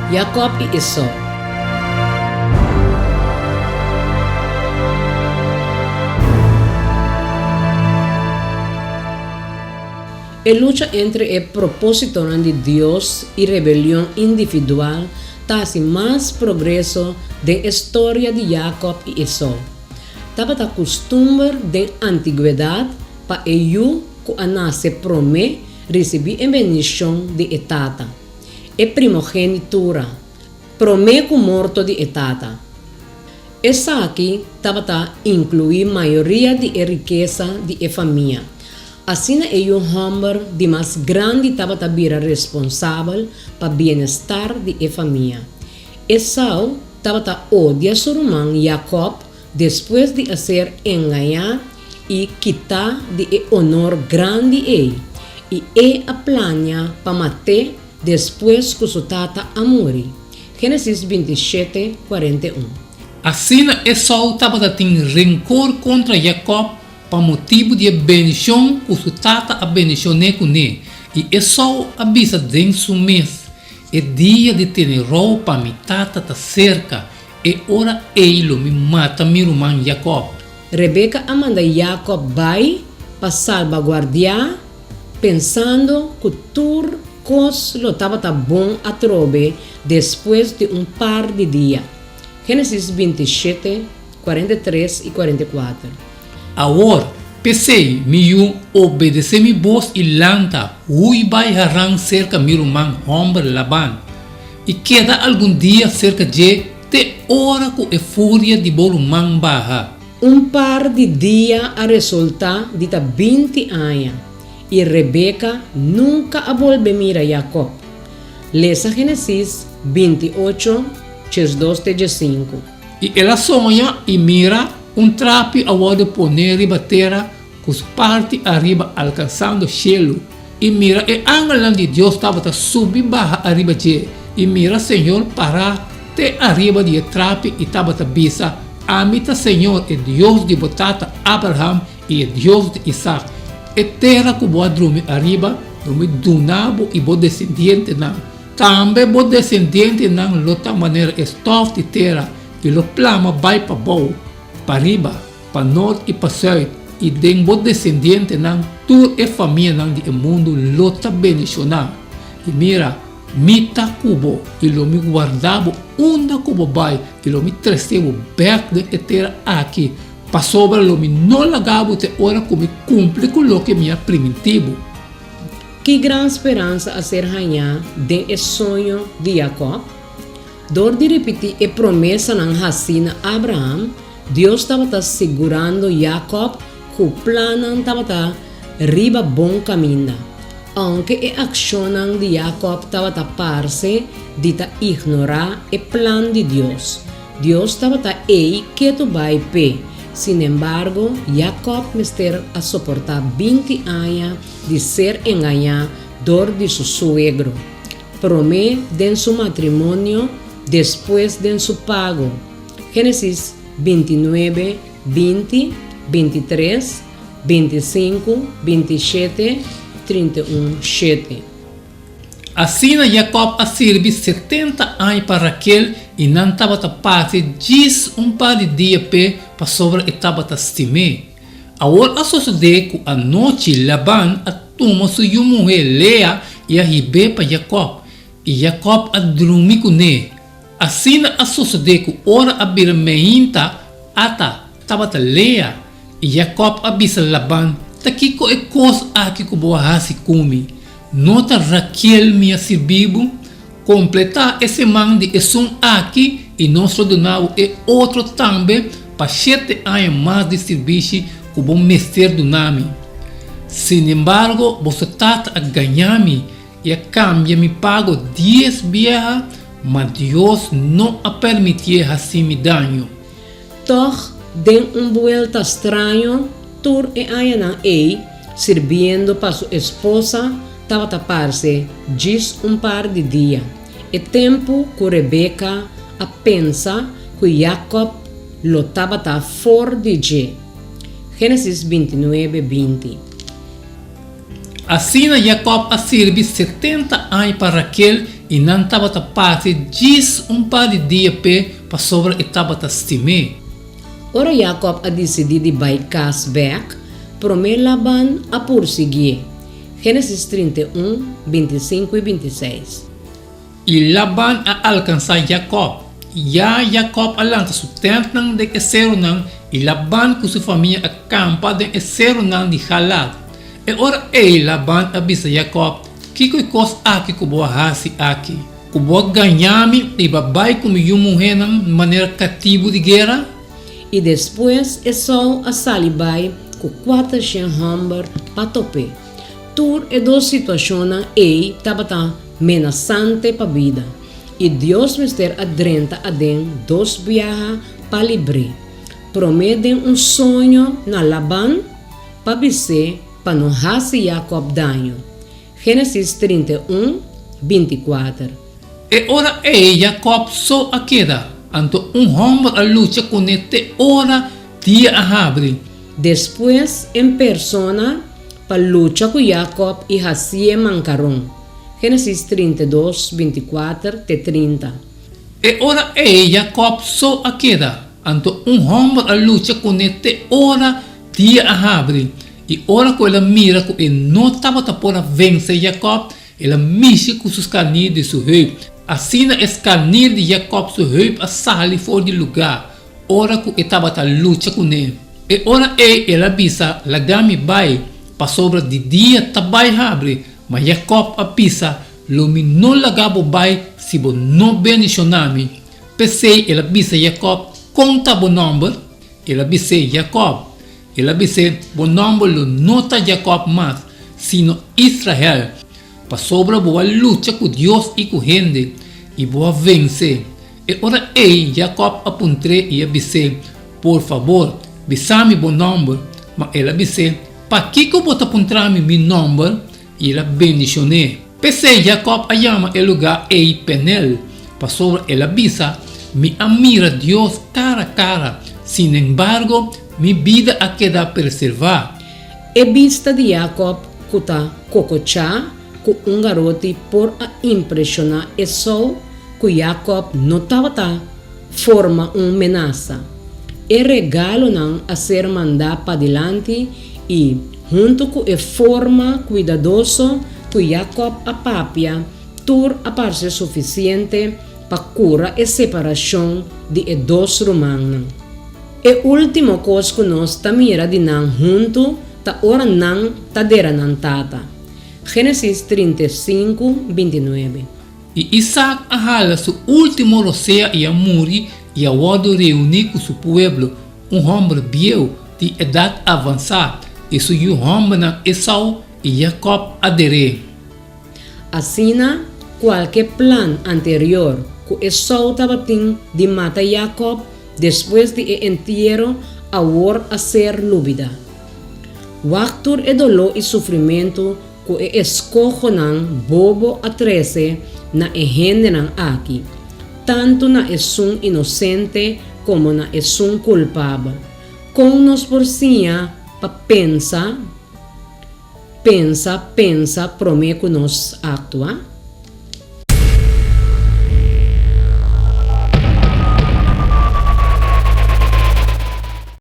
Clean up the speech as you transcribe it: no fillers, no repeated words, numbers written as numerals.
Jakòb i Esou. E lucha entre e propósitonan di Dios i rebelion individual ta hasi mas progreso den e storia di Jakòb i Esou. Tabata kustumber den antigwedat pa e yu ku a nase promé risibí e bendishon di e tata, e primogenitura, promé ku morto di e tata. Esaki tabata inkluí mayoria di e rikesa di e famia. Asina e yu hòmber di mas grandi tabata bira responsabel pa bienestar di e famia. Esau tabata odia su ruman Jakòb despues di a ser engañá i kitá di e onor grandi ei, i e a plania pa mat'é despues ku su tata a muri. Génesis 27, 41. Asina Esau tabata tin renkor kontra Jakòb pa motibu di e bendishon ku su tata a bendishon'é kuné, i Esau a bisa den su mes, E dia di tene rou pa mi tata ta serka, e ora ei lo mi mata mi ruman Jakòb. Rebeka a manda Jakòb bai pa salbaguardiá, pensando ku tur kos lo tabata bon atrobe despues di un par di dia. Génesis 27, 43 i 44. Awor, p'esei, mi yu, obedesé mi bos i lanta, hui bai Haran serka mi ruman hòmber Laban, i keda algun dia serka dje te ora ku e furia di bo ruman baha. Un par di dia a resultá di ta 20 aña, i Rebeka nunka a bolbe mira Jakòb. Lesa Génesis 28, 12 te 15. I el a soña, i mira, un trapi a wòrdu poné riba tera ku su parti ariba alkansando shelu, i mira, e angelnan di Dios tabata subi baha ariba dje, i mira, Señor pará te ariba di e trapi i tabata bisa, Ami ta Señor, e Dios di bo tata Abraham i e Dios di Isak. E tera ku bo a drumi ariba lo mi duna bo i bo desendientenan. Tambe bo desendientenan lo ta manera e stòf di tera i lo plama bai pabou, pariba, panort i pasùit, i den bo desendientenan tur e famianan di e mundu lo ta bendishoná. I mira, mi ta ku bo, i lo mi warda bo unda ku bo bai, i lo mi trese bo bèk den e tera aki, pasobra lo mi no laga bo te ora ku mi kumpli ku loke mi a primintí bo. Ki gran speransa a ser hañá den e soño di Jakòb? Dor di ripití e promesanan hasí na Abraham, Dios tabata sigurando Jakòb ku plannan tabata riba bon kaminda. Ounke e akshonnan di Jakòb tabata parse di ta ignorá e plan di Dios, Dios tabata ei ketu bai p'e. Sinembargo, Jakòb mester a soportá 20 aña di ser engañá dor di su suegro, promé den su matrimonio, despues den su pago. Génesis 29, 20, 23, 25, 27, 31, 7. Asina Jakòb a sirbi 70 aña pa Rakel i nan tabata parti djis un par di dia p'e pasobra e tabata stim'é. Awor a sosodé ku anochi Laban a tuma su yu muhé Lea i a hib'é pa Jakòb, i Jakòb a drumi kuné. Asina a sosodé ku ora a bira meinta, ata, tabata Lea! I Jakòb a bisa Laban, Ta kiko e kos aki ku bo a hasi ku mi? No ta Rakel mi a sirbi bo? Kompletá e siman di esun aki i nos lo duna bo e otro tambe pa shete aña mas di sirbishi ku bo mester duna mi. Sinembargo, boso tata a gaña mi i a kambia mi pago dies biaha, ma Dios no a permitié hasi mi daño. Tòg, den un buelta straño, tur e añanan ei sirbiendo pa su esposa tabata parse djis un par di dia, e tempu ku Rebeka a pensa ku Jakòb lo tabata for di dje. Génesis 29, 20. Asina Jakòb a sirbi 70 aña pa Rakel. i nan tabata parti djis un par di dia p'e pasobra e tabata stim'é. Ora Jakòb a disidí di bai kas bèk, promé Laban a pursiguié. Génesis 31, 25 i 26. I Laban a alkansá Jakòb. Ya Jakòb a lanta su tèntnan den e serunan, i Laban ku su famia a kampa den e serunan di Galad. E ora ei Laban a bisa Jakòb, Kiko e kos aki ku bo a hasi aki, ku bo a gaña mi i bo a bai ku mi yu muhénan manera katibu di guera? I despues Esou a sali bai ku kuatershen hòmber pa top'é. Tur e dos situashonnan ei tabata menasante pa bida, i Dios mester a drenta aden dos biaha pa libr'é, promé den un soño na Laban pa bis'é pa no hasi Jakòb daño. Génesis 31, 24. E ora ei Jakòb so a keda, anto un hòmber a lucha kuné te ora dia a habri. Despues en persona pa lucha ku Jakòb i hasié mankaron. Génesis 32, 24 te 30. E ora ei Jakòb so a keda, anto un hòmber a lucha kuné te ora dia a habri. I ora ku el a mira ku e no tabata por a vense Jakòb, el a mishi ku su skarnir di su heup. Asina e skarnir di Jakòb su heup a sali for di lugá, ora ku e tabata lucha kuné. E ora ei el a bisa, Laga mi bai, pasobra di dia ta bai habri. Ma Jakòb a bisa, Lo mi no laga bo bai si bo no bendishoná mi. P'esei el a bisa Jakòb, Kon ta bo nòmber? El a bis'é, Jakòb. El a bis'é, Bo nòmber lo no ta Jakòb mas, sino Israel, pasobra bo a lucha ku Dios i ku hende, i bo a vense. E ora ei Jakòb a puntr'é i a bis'é, Por fabor, bisa mi bo nòmber. Ma el a bis'é, Pakiko bo ta puntra mi mi nòmber? I el a bendishon'é. P'esei Jakòb a yama e lugá ei Penel, pasobra el a bisa, Mi a mira Dios kara kara, sinembargo, mi bida a keda preservá. E bista di Jakòb ku ta kokochá ku un garoti por a impreshoná Esou ku Jakòb no tabata forma un menasa. E regalonan a ser mandá padilanti i, huntu ku e forma kuidadoso ku Jakòb a papia, tur a parse sufisiente pa kura e separashon di e dos rumannan. E último kos ku nos ta mira di nan huntu ta ora nan ta dera nan tata. Génesis 35, 29. I Isaak a hala su último rosea i a muri i a wòrdu reuní ku su pueblo, un hòmber bieu, di edat avansá, i su yu hòmbernan Esau i Jakòb a der'é. Asina, kualke plan anterior ku Esau tabatin di mata Jakòb despues di e entiero awor a ser lubidá. Wak tur e doló i sufrimentu ku e eskohonan bobo a trese na e hendenan aki, tantu na esun inosente komo na esun kulpabel. Kon nos por siña pa pensa, pensa, pensa promé ku nos aktua?